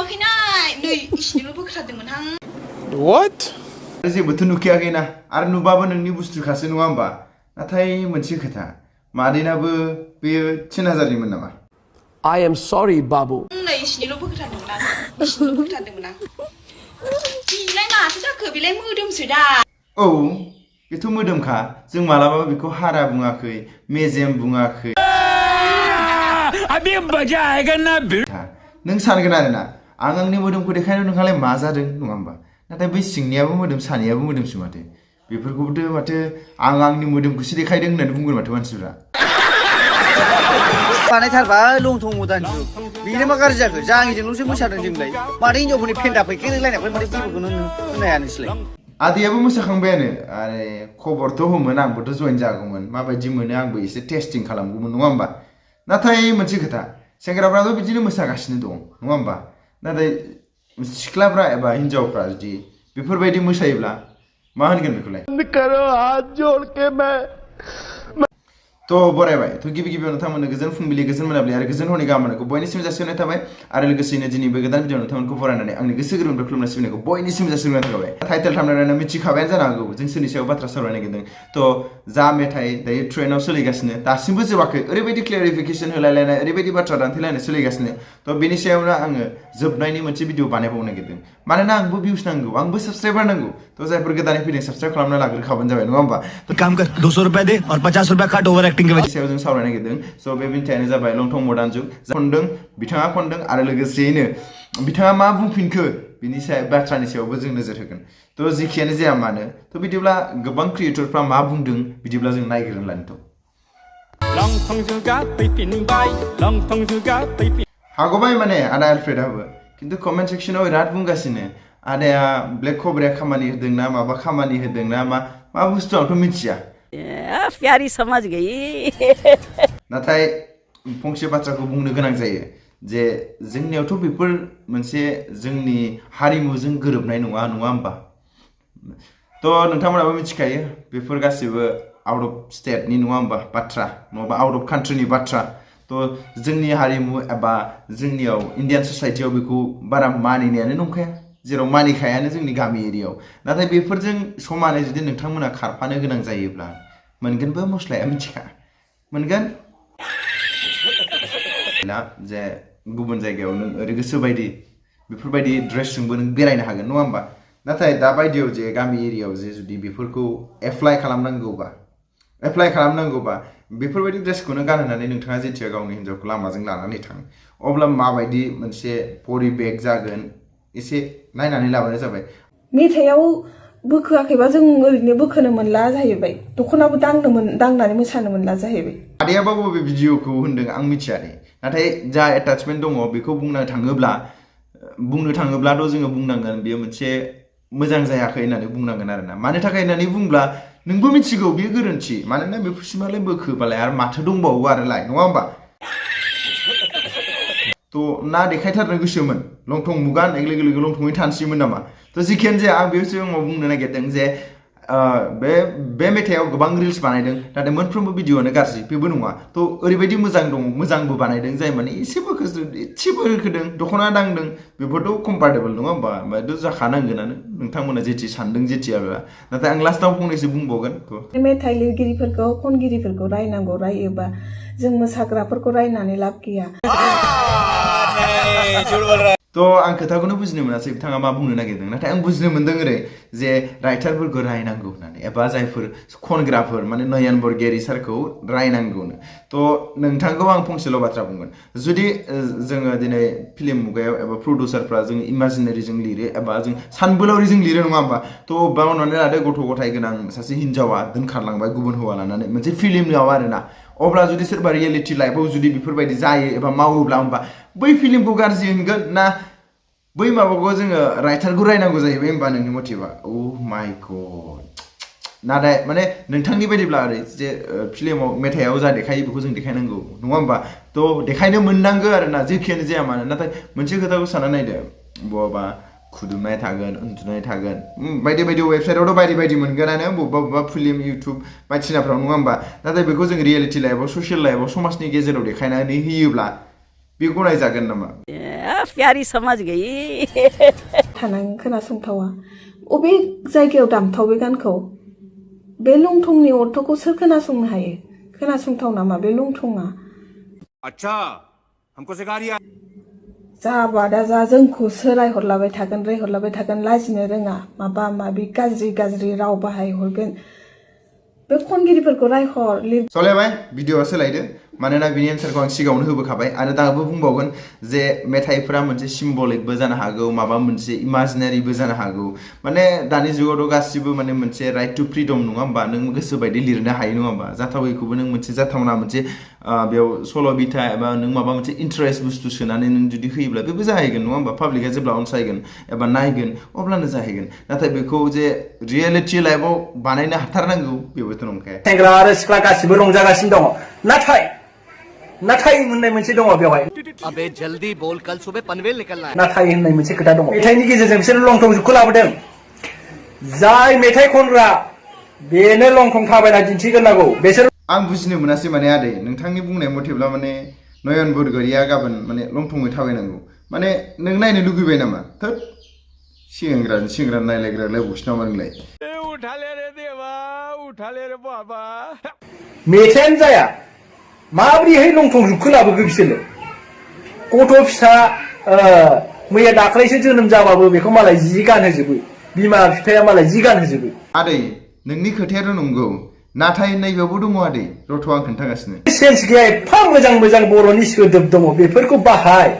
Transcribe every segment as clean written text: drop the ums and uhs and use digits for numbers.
नुवाखैना नै इसिनिल' बोखारदोंमोनहां What? जेबोथ' नुखायाखैना आरो नुबाबो नोंनि बुस्थुखासो नङा होमबा नाथाय मोनसे खोथा मादैनाबो बेयो 3000निमोन नामा I am sorry, Babu. नै इसिनिल' बोखारदोंमोन आं इसिनिल' बोखारदोंमोन आं बिलाय माथो जाखो बिलाय मोदोमसो दा औ बेथ' मोदोमखा जों मालाबाबो बेखौ हारा बुङाखै मेजेम बुङाखै अभी मजा आएगा ना नों सानगोन आरोना आं आंनि मोदोमखौ देखायनो नोंहालाय मा जादों नङा होमबा नाथाय बै सिंनियाबो मोदोम सानियाबो मोदोमसो माथो बेफोरखौबोथ' माथो आं आंनि मोदोमखौसो देखायदों होननानै बुंगोन माथो मानसिफ्रा बानायथारबाय लंथं मदान जुग बेनो मा गाज्रि जाखो जाङिजोंल'सो मोसादों जोंलाय माथो हिनजावफोरनि फेन्दा फैखेरलायनायखौ माथो जेबोखौनो होनो हाया नोंसोरलाय आदैयाबो मोसाखांबायानो आरे खबरथ' होमोन आंबोथ' जइन जागौमोन माबायदि मोनो आंबो एसे टेस्टिं खालामगौमोन नङा होमबा नाथाय मोनसे खोथा सेंग्राफ्राथ' बिदिनो मोसागासिनो दं नङा होमबा नाथाय सिख्लाफ्रा एबा हिनजावफ्रा जुदि बेफोरबायदि मोसायोब्ला मा होनगोन बेखौलाय करो हाथ जोड़ के मैं थ' बरायबाय थ' गिबियाव नोंथांमोननो गोजोन फुंबिलि गोजोन मोनाबिलि आरो गोजोन हरनि गाहाम हामलायनायखौ बयनिसिम जासिहरनाय थाबाय आरो लोगोसेनो दिनैबो गोदान भिडिअ नोंथांमोनखौ फरायनानै आंनि गोसो गोरबोनिफ्राय खुलुमनाय सिबिनायखौ बयनिसिम जासिहरनाय थाबाय टाइटेल थामनानै मिथिखाबायानो जानो हागौ जों सोरनि सायाव बाथ्रा सावरायनो नागिरदों थ' जा मेथाइ दायो ट्रेन्डआव सोलिगासिनो दासिमबो जोबाखै ओरैबायदि क्लियारिफिकेसन होलायलायनाय ओरैबायदि बाथ्रा दान्थेलायनाय सोलिगासिनो थ' बेनि सायावनो आङो जोबनायनि मोनसे भिडिअ बानायबावनो नागिरदों मानोना आंबो भिउस नांगौ आंबो साबस्क्राइबार नांगौ थ' जायफोर गोदानै फैदों साबस्क्राइब खालामना लाग्रोखाबानो जाबाय नङा होमबा काम कर 200 रुपए दे और 50 रुपए काट ओवर एक्टिंग के वजह सायाव जों सावरायनो नागिरदों स' बे बिन्थायानो जाबाय लंथं मदान जुग खनदों बिथाङा खनदों आरो लोगोसेयैनो बिथाङा मा बुंफिनखो बिनि सायाव बाथ्रानि सायावबो जों नोजोर होगोन थ' जेखियानो जाया मानो थ' बिदिब्ला गोबां क्रिएटरफ्रा मा बुंदों बिदिब्ला जों नायग्रोना लानोथ' लंथं जुगा फैफिनबाय लंथं जुगा फैफिन हागौबाय माने आदा एलफ्रेडआबो खिन्थु कमेन्ट सेक्सनाव बिराद बुंगासिनो आदाया ब्लेक कब्राया खामानि होदों ना माबा खामानि होदों ना मा बुस्थु आंथ' मिथिया प्यारी समझ गई नाथाय फंसे बाथ्राखौ बुंनो गोनां जायो जे जोंनियावथ' बेफोर मोनसे जोंनि हारिमुजों गोरोबनाय नङा होमबा थ' नोंथांमोनाबो मिथिखायो बेफोर गासिबो आउट अफ स्टेटनि नङा होमबा बाथ्रा नङाबा आउट अफ कान्ट्रिनि बाथ्रा थ' जोंनि हारिमु एबा जोंनियाव इन्डियान ससाइटियाव बेखौ बारा मानिनायानो नंखाया जेराव मानिखायानो जोंनि गामि एरियायाव नाथाय बेफोरजों समानै जुदि नोंथांमोना खारफानो गोनां जायोब्ला मोनगोनबो मस्लाया मिथिखा मोनगोन जे गुबुन जायगायाव नों ओरै गोसो बायदि बेफोरबायदि ड्रेसजोंबो नों बेरायनो हागोन नङा होमबा नाथाय दा बायदियाव जे गामि एरियायाव जे जुदि बेफोरखौ एप्लाइ खालामनांगौबा बेफोरबायदि ड्रेसखौनो गानहोनानै नोंथाङा जेथिया गावनि हिन्जावखौ लामाजों लानानै थाङो अब्ला माबायदि मोनसे परिबेक जागोन एसे नायनानै लाबानो जाबाय मेथाइयाव बोखोआखैबा जों ओरैनो बोखोनो मोनला जाहैबाय दख'नाबो दांनानै मोसानो मोनला जाहैबाय आदैयाबा बबे भिडिअखौ होनदों आं मिथिया दे नाथाय जा एटाचमेन्ट दङ बेखौ बुंनो थाङोब्लाथ' जोङो बुंनांगोन बेयो मोनसे मोजां जायाखै होननानै बुंनांगोन आरोना मानो थाखाय होननानै बुंब्ला नोंबो मिथिगौ बेयो गोरोन्थि मानोना बेफोरसिमालाय बोखोबालाय आरो माथो दंबावो आरोलाय नङा होमबा थ' ना देखायथारनो गोसोमोन लंथं मुगा होननाय लोगो लोगो लंथङै थानोसैमोन नामा थ' जिखियानो जाया आं बे समाव बुंनो नागिरदों जे बे मेथाइयाव गोबां रिल्स बानायदों नाथाय मोनफ्रोमबो भिडिअआनो गाज्रि बेबो नङा थ' ओरैबायदि मोजां दङ मोजांबो बानायदों जाय माने एसेबो होदों दख'ना दांदों बेफोरथ' कम्फर्टेबल नङा होमबा ओमफ्रायथ' जाखानांगोनानो नोंथांमोना जेथि सानदों जेथियाब्ला नाथाय आं लास्टाव फंनैसो बुंबावगोन मेथाइ लिरगिरिफोरखौ खनगिरिफोरखौ रायनांगौ रायोबा जों मोसाग्राफोरखौ रायनानै लाब गैया थ' आं खोथाखौनो बुजिनो मोनासै बिथाङा मा बुंनो नागिरदों नाथाय आं बुजिनो मोनदों ओरै जे राइटारफोरखौ रायनांगौ होननानै एबा जायफोर खनग्राफोर माने नयान बरगयारी सारखौ रायनांगौनो थ' नोंथांखौ आं फंसेल' बाथ्रा बुंगोन जुदि जोङो दिनै फिल्म मुगायाव एबा प्रडिउसारफ्रा जों इमाजिनारिजों लिरो एबा जों सानबोलावरिजों लिरो नङा होमबा थ' बावनानै लादो गथ' गथाय गोनां सासे हिन्जावा दोनखारलांबाय गुबुन हौवा लानानै मोनसे फिल्मआव आरोना अब्ला जुदि सोरबा रियेलिटि लाइफआव जुदि बेफोरबायदि जायो एबा मावोब्ला होमबा बै फिल्मखौ गाज्रि होनगोन ना बै माबाखौ जोङो राइटारखौ रायनांगौ जाहैबाय होमबा नोंनि मथेबा अ माय गड नाथाय माने नोंथांनि बायदिब्ला ओरै जे फिल्माव मेथाइयाव जा देखायो बेखौ जों देखायनांगौ नङा होमबा थ' देखायनो मोननांगौ आरोना जेखियानो जाया मानो नाथाय मोनसे खोथाखौ सानना नायदो बबा खुदुमनाय थागोन उन्दुनाय थागोन बायदि बायदि वेबसाइटआवथ' बायदि मोनगोनानो बबेबा फिल्म इउटुब बायदिसिनाफ्राव नङा होमबा नाथाय बेखौ जों रियेलिटि लाइफआव ससियेल लाइफआव समाजनि गेजेराव देखायनानै होयोब्ला बे गनायजागोन नामा? प्यारी समझ गई थानां खोनासंथावा अबे जायगायाव दामथाव बे गानखौ बे लंथंनि अर्थखौ सोर खोनासंनो हायो खोनासंथाव नामा बे लंथंआ अच्छा हमको सिखा रिया जाबा दा जा जोंखौसो रायहरलाबाय थागोन लाजिनो रोङा माबा माबि गाज्रि राव बाहायहरगोन बे खनगिरिफोरखौ रायहर लिर सलायबाय भिडिअआ सोलायदो मानोना बिनि एन्सारखौ आं सिगाङावनो होबोखाबाय आरो दाबो बुंबावगोन जे मेथाइफोरा मोनसे सिम्बलिकबो जानो हागौ माबा मोनसे इमाजिनारिबो जानो हागौ माने दानि जुगावथ' गासिबो माने मोनसे राइट टु फ्रिडम नङा होमबा नों गोसो बायदि लिरनो हायो नङा होमबा जाथावैखौबो नों मोनसे जाथावना मोनसे बेयाव सल' बिथा एबा नों माबा मोनसे इन्टारेस्ट बुस्थु सोनानै नों जुदि होयोब्ला बेबो जाहैगोन नङा होमबा पाब्लिकआ जेब्ला अनसायगोन एबा नायगोन अब्लानो जाहैगोन नाथाय बेखौ जे रियेलिटि लाइफआव बानायनो हाथारनांगौ बेबोथ' नंखाया सेंग्रा आरो सिख्ला गासिबो रंजागासिनो दङ नाथाय होननाय मोनसे दङ बेवहाय अबे जल्दी बोल कल सुबह पनवेल निकलना है नाथाय होननाय मोनसे खोथा दङ मेथाइनि गेजेरजों बिसोर लंथं जुगखौ लाबोदों जाय मेथाइ खनग्रा बेनो लंथं थाबायना दिन्थिग्रोनांगौ बिसोर आं बुजिनो मोनासै माने आदै नोंथांनि बुंनाय मथेब्ला माने नयन बरग'रिया गाबोन माने लंथङै थाबायनांगौ माने नों नायनो लुगैबाय नामा थोद सेंग्रा नायलायग्रालाय बसि नामा नोंलाय मेथाइयानो जाया माबोरैहाय लंथं जुगखौ लाबोखो बिसोरो गथ' फिसा मैया दाख्लैसो जोनोम जाबाबो बेखौ मालाय जि गानहोजोबो बिमा बिफाया मालाय जि गानहोजोबो आदै नोंनि खोथायाथ' नंगौ नाथाय नैबेयावबो दङ आदै रथ' आं खोन्थागासिनो सेन्स गैया एफा मोजां बर'नि सोदोब दङ बेफोरखौ बाहाय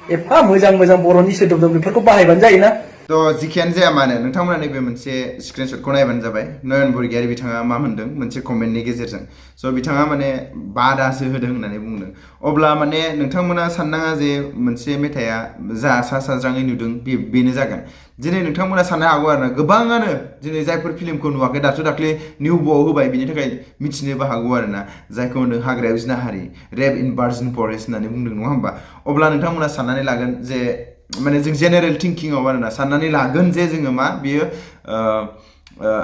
एफा मोजां बर'नि सोदोब दं बेफोरखौ बाहायबानो जायोना थ' जिखियानो जाया मानो नोंथांमोना नैबे मोनसे स्क्रिनशटखौ नायबानो जाबाय नयन बरग'यारि बिथाङा मा होनदों मोनसे कमेन्टनि गेजेरजों स' बिथाङा माने बादासो होदों होननानै बुंदों अब्ला माने नोंथांमोना साननाङा जे मोनसे मेथाइआ जा साज्राङै नुदों बेनो जागोन दिनै नोंथांमोना साननो हागौ आरोना गोबाङानो दिनै जायफोर फिल्मखौ नुवाखै दाख्लि निउब'आव होबाय बिनि थाखाय मिथिनोबो हागौ आरोना जायखौ होनदों हाग्रायाव जिनाहारि रेप इन भार्जिन फरेस्ट होननानै बुंदों नङा होमबा अब्ला नोंथांमोना साननानै लागोन जे माने जों जेनेरेल थिंकिंआव आरोना साननानै लागोन जे जोङो मा बियो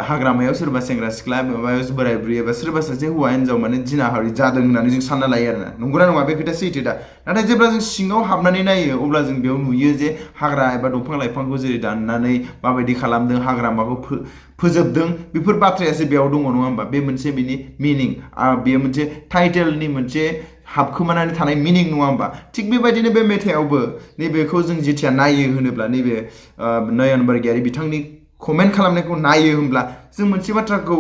हाग्रामायाव सोरबा सेंग्रा सिख्ला माबायाव बोराय बुरै एबा सोरबा सासे हौवा हिन्जाव माने जिनाहारि जादों होननानै जों सानना लायो आरोना नंगौना नङा बे खोथाया सैथो दा नाथाय जेब्ला जों सिङाव हाबनानै नायो अब्ला जों बेयाव नुयो जे हाग्रा एबा दंफां लाइफांखौ जेरै दाननानै माबायदि खालामदों हाग्रामाखौ फोजोबदों बेफोर बाथ्रायासो बेयाव दङ नङा होमबा बे मोनसे बिनि मिनिं बेयो मोनसे टाइटेलनि मोनसे हाबखोमानानै थानाय मिनिं नङा होमबा थिग बेबायदिनो बे मेथाइआवबो नैबेखौ जों जेथिया नायो होनोब्ला नैबे नयन बरग'यारि बिथांनि कमेन्ट खालामनायखौ नायो होनब्ला जों मोनसे बाथ्राखौ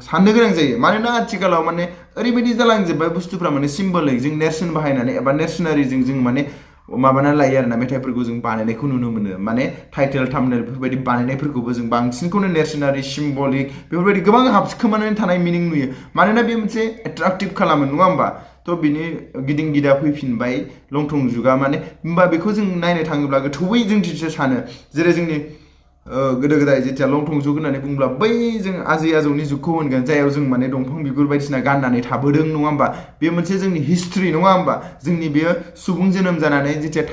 साननो गोनां जायो मानोना आथिखालाव माने ओरैबायदि जालांजोब्बाय बुस्थुफ्रा माने सिम्बलिक जों नेरसोन बाहायनानै एबा नेरसोनारिजों जों माने माबानानै लायो आरोना मेथाइफोरखौ जों बानायनायखौ नुनो मोनो माने टाइटेल थाम्बनेल बेफोरबायदि बानायनायफोरखौबो जों बांसिनखौनो नेरसोनारि सिम्बलिक बेफोरबायदि गोबां हाबखोमानानै थानाय मिनिं नुयो मानोना बे मोनसे एट्राक्टिभ खालामो नङा होमबा थ' बिनि गिदिं गिदा फैफिनबाय लंथं जुगा माने होमबा बेखौ जों नायनो थाङोब्ला गोथौयै जों जिसो सानो जेरै जोंनि गोदो गोदाय जेथिया लंथं जुग होननानै बुङोब्ला बै जों आजै आजौनि जुगखौ होनगोन जायाव जों माने दंफां बिगुर बायदिसिना गाननानै थाबोदों नङा होमबा बे मोनसे जोंनि हिस्ट्रि नङा होमबा जोंनि बेयो सुबुं जोनोम जानानै जेथिया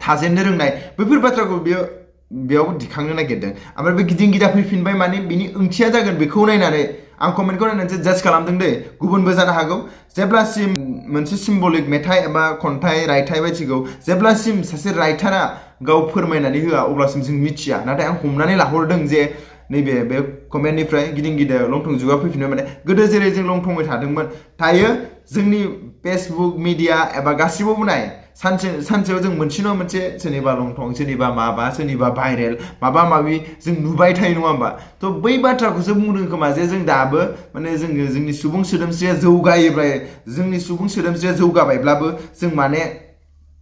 थाजेननो रोंनाय बैफोर बाथ्राखौ बेयाव दिखांनो नागिरदों ओमफ्राय बे गिदिं गिदा फैफिनबाय माने बिनि ओंथिया जागोन बेखौ नायनानै आं कमेन्टखौ नायनानैसो जाज खालामदों दे गुबुनबो जानो हागौ जेब्लासिम मोनसे सिम्बलिक मेथाइ एबा खन्थाइ रायथाइ बायदिखौ जेब्लासिम सासे राइटारा गाव फोरमायनानै होआ अब्लासिम जों मिथिया नाथाय आं हमनानै लाहरदों जे नैबे बे कमेन्टनिफ्राय गिदिं गिदा लंथं जुगा फैफिनबाय माने गोदो जेरै जों लंथङै थायो जोंनि फेसबुक मिडिया एबा गासिबावबो नाय सानसेयाव जों मोनसे नङा मोनसे सोरनिबा लंथं सोरनिबा माबा सोरनिबा भाइरेल माबा माबि जों नुबाय थायो नङा होमबा थ' बै बाथ्राखौसो बुंदों खोमा जे जों दाबो माने जोंनि सुबुं सोदोमस्रिया जौगाबायब्लाबो जों माने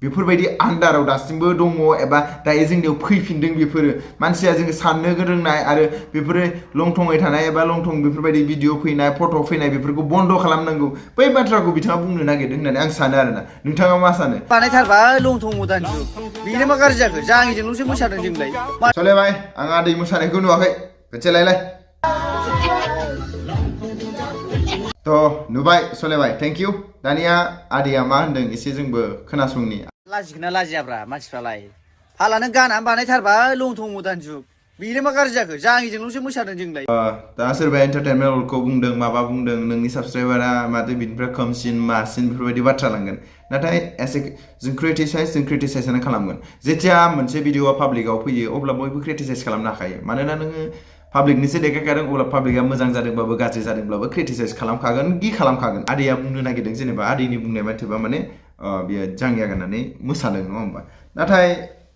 बेफोरबायदि आन्दाराव दासिमबो दङ एबा दायो जोंनियाव फैफिनदों बेफोरो मानसिया जोङो साननो रोंनाय आरो बेफोरो लंथङै थानाय एबा लंथं बेफोरबायदि भिडिअ फैनाय फट' फैनाय बेफोरखौ बन्द' खालामनांगौ बै बाथ्राखौ बिथाङा बुंनो नागिरदों होननानै आं सानो आरोना नोंथाङा मा सानो बानायथारबाय लंथं मदान जुग बेनो मा गाज्रि जाखो जाङिजोंल'सो मोसादों जोंलाय सलायबाय आं आदै मोसानायखौ नुवाखै खनसे लायलाय थ' नुबाय सलायबाय थेंक इउ दानिया आदैया मा होनदों एसे जोंबो खोनासंनि लाजिगोन ना लाजियाब्रा मानसिफ्रालाय फाला नों गाना बानायथारबाय लंथं मदान जुग बेनो मा गाज्रि जाखो जाङिजोंल'सो मोसादों जोंलाय दा सोरबा एन्टारटेनमेन्टखौ बुंदों माबा बुंदों नोंनि साबस्क्राइबारा माथो बिनिफ्राय खमसिन मासिन बेफोरबायदि बाथ्रा लांगोन नाथाय एस ए जों क्रिटिसाइजआनो खालामगोन जेथिया मोनसे भिडिअआ पाब्लिकआव फैयो अब्ला बयबो क्रिटिसाइज खालामनो हाखायो मानोना नोङो पाब्लिकनिसो देखायखादों अब्ला पाब्लिकआ मोजां जादोंबाबो गाज्रि जादोंब्लाबो क्रिटिसाइज खालामखागोन खालामखागोन आदैया बुंनो नागिरदों जेनेबा आदैनि बुंनाय बाथ्राबा माने बियो जाङिया गाननानै मोसादों नङा होमबा नाथाय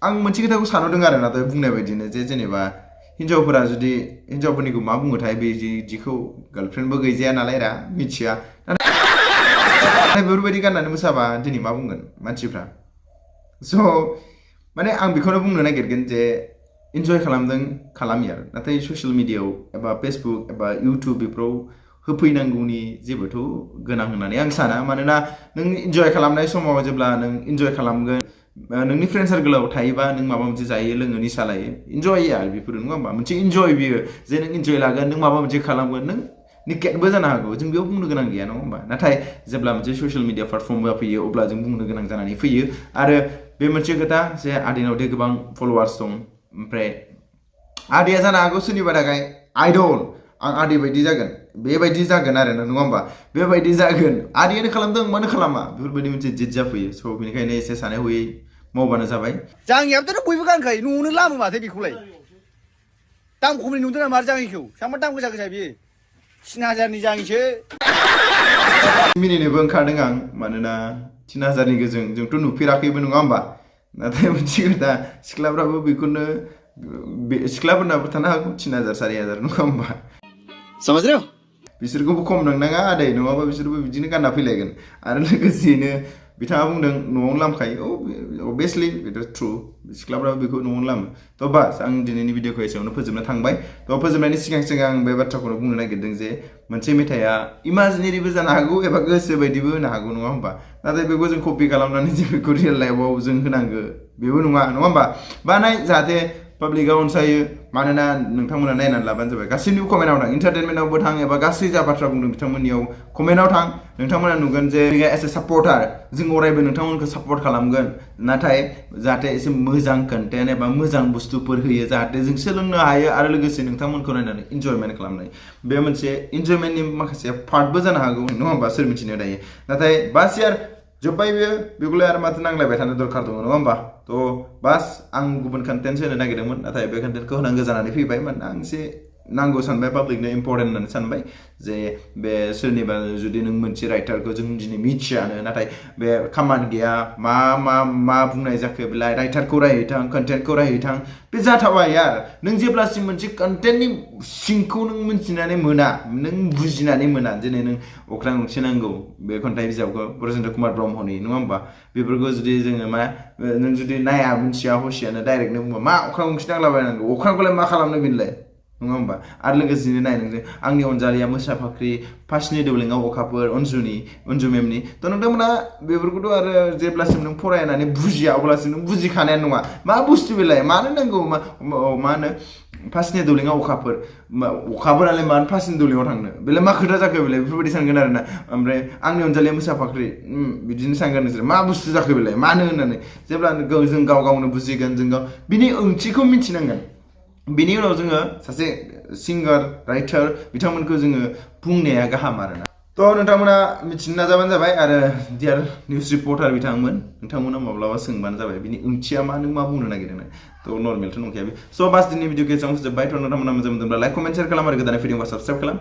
आं मोनसे खोथाखौ सानदों आरो नाथाय बुंनाय बायदिनो जे जेनेबा हिन्जावफोरा जुदि हिन्जावफोरनिखौ मा बुङोथाय बिदिखौ गार्लफ्रेन्डबो गैजाया नालाय रा मिथिया नाथाय बेफोरबायदि गाननानै मोसाबा दिनै मा बुंगोन मानसिफ्रा स' माने आं बेखौनो बुंनो नागिरगोन जे इन्जय खालामदों खालामिया नाथाय ससियेल मिडियायाव एबा फेसबुक एबा इउटुब बेफोराव होफैनांगौनि जेबोथ' गोनां होननानै आं साना मानोना नों इन्जय खालामनाय समाव जेब्ला नों इन्जय खालामगोन नोंनि फ्रेन्ड सार्कलाव थायोबा नों माबा मोनसे जायो लोङो निसा लायो इन्जय आरो बेफोर नङा होमबा मोनसे इन्जय बियो जे नों इन्जय लागोन नों माबा मोनसे खालामगोन नों निकेटबो जानो हागौ जों बेयाव बुंनो गोनां गैया नङा होमबा नाथाय जेब्ला मोनसे ससियेल मिडिया प्लेटफर्मआ फैयो अब्ला जों बुंनो गोनां जानानै फैयो आरो बे मोनसे खोथा जे आदैनाव दे गोबां फलोवार्स दं ओमफ्राय आदैया जानो हागौ सोरनिबा थाखाय आइडल आं आदै बायदि जागोन बेबायदि जागोन आरो नङा होमबा बेबायदि जागोन आदैयानो खालामदों मानो खालामा बेफोरबायदि मोनसे जिद जाफैयो स' बेनिखायनो एसे सानै हयै मावबानो जाबाय जाङियाबोथ' बयबो गानखायो न'आवनो लामो माथो बेखौलाय दाम खमनि नुदों नामा जाङिखौ सामबा दाम गोसा गोसा बियो 3000नि जाङिसो मिनिनोबो ओंखारदों आं मानोना 3000नि गोजों जोंथ' नुफेराखैबो नङा होमबा नाथाय मोनसे खोथा सिख्लाफ्राबो बेखौनो सिख्लाफोरनाबो थानो हागौ 3000 4000 नङा होमबा समझ बिसोरखौबो खम नोंनाङा आदै नङाबा बिसोरबो बिदिनो गानना फैलायगोन आरो लोगोसेयैनो बिथाङा बुंदों न'आवनो लामखायो अभियासलि बेथ' ट्रु सिख्लाफ्राबो बेखौ न'आवनो लामो थ' बास आं दिनैनि भिडिअखौ एसेयावनो फोजोबनो थांबाय थ' फोजोबनायनि सिगां आं बे बाथ्राखौनो बुंनो नागिरदों जे मोनसे मेथाइआ इमाजिनेरिबो जानो हागौ एबा गोसो बायदिबो होनो हागौ नङा होमबा नाथाय बेखौ जों कपि खालामनानै जे बेखौ रियेल लाइफआव जों होनांगौ बेबो नङा होमबा बानाय जाहाथे पाब्लिकआ अनसायो मानोना नोंथांमोना नायनानै लाबानो जाबाय गासैनिबो कमेन्टआव थां इन्टारटेनमेन्टआवबो थां एबा गासै जा बाथ्रा बुंदों बिथांमोननियाव कमेन्टआव थां नोंथांमोना नुगोन जे एस ए सापर्टार जों अरायबो नोंथांमोनखौ सापर्ट खालामगोन नाथाय जाहाथे एसे मोजां कन्टेन्ट एबा मोजां बुस्थुफोर होयो जाहाथे जों सोलोंनो हायो आरो लोगोसे नोंथांमोनखौ नायनानै इन्जयमेन्ट खालामनाय बे मोनसे इन्जयमेन्टनि माखासे पार्टबो जानो हागौ नङा होमबा सोर मिथिनो दायो नाथाय बास यार जोब्बाय बेखौलाय आरो माथो नांलायबाय थानो दरखार दङ नङा होमबा थ' बास आं गुबुन कन्टेन्ट होनो नागिरदोंमोन नाथाय बे कन्टेन्टखौ होनांगौ जानानै फैबाय मानोना आं एसे नांगौ सानबाय पाब्लिकनो इम्परटेन्ट होननानै सानबाय जे बे सोरनिबा जुदि नों मोनसे राइटारखौ जों दिनै मिथियानो नाथाय बे खामानि गैया मा बुंनाय जाखो बेलाय राइटारखौ रायहैथां कन्टेन्टखौ रायहैथां बे जाथावा यार नों जेब्लासिम मोनसे कन्टेन्टनि सिंखौ नों मिथिनानै मोना नों बुजिनानै मोना दिनै नों अख्रां गंसे नांगौ बे खन्थाइ बिजाबखौ ब्रजेन्द्र कुमार ब्रह्मनि नङा होमबा बेफोरखौ जुदि जोङो नों जुदि नाया मिथिया हसियानो डाइरेक्टनो बुंबा मा अख्रां गंसे नांलाबायनांगौ अख्रांखौलाय मा खालामनो बेनोलाय नङा होमबा आरो लोगोसेनो नाय नोंजों आंनि अनजालिया मोसाफाख्रि फार्स्टनि दौलेङाव अखाफोर अनजु मेमनि थ' नोंथांमोना बेफोरखौथ' आरो जेब्लासिम नों फरायनानै बुजिया अब्लासिम नों बुजिखानायानो नङा मा बुस्थु बेलाय मानो नांगौ मा होनो फार्स्टनि दौलेङाव अखाफोरालाय मानो फार्स्टनि दौलेङाव थांनो बेलाय मा खोथा जाखो बेलाय बेफोरबायदि सानगोन आरोना ओमफ्राय आंनि अनजालिया मोसाफाख्रि बिदिनो सानगोन नोंसोर मा बुस्थु जाखो बेलाय मानो होननानै जेब्ला जों गावनो बुजिगोन जों बिनि ओंथिखौ मिथिनांगोन बिनि उनाव जोङो सासे सिंगार राइटार बिथांमोनखौ जोङो बुंनाया गाहाम आरोना थ' नोंथांमोना मिथिनो नाजाबानो जाबाय आरो डियार निउज रिपर्टार नोंथांमोना माब्लाबा सोंबानो जाबाय बिनि ओंथिया मा नों मा बुंनो नागिरदों थ' नर्मेलथ' नंखाया स' बास दिननि भिडिअखौ एसेबां फोजोबबाय थ' नोंथांमोना मोजां मोनदोंब्ला लाइक कमेन्ट शेयार खालाम आरो गोदानै फैदोंबा साबस्क्राइब खालाम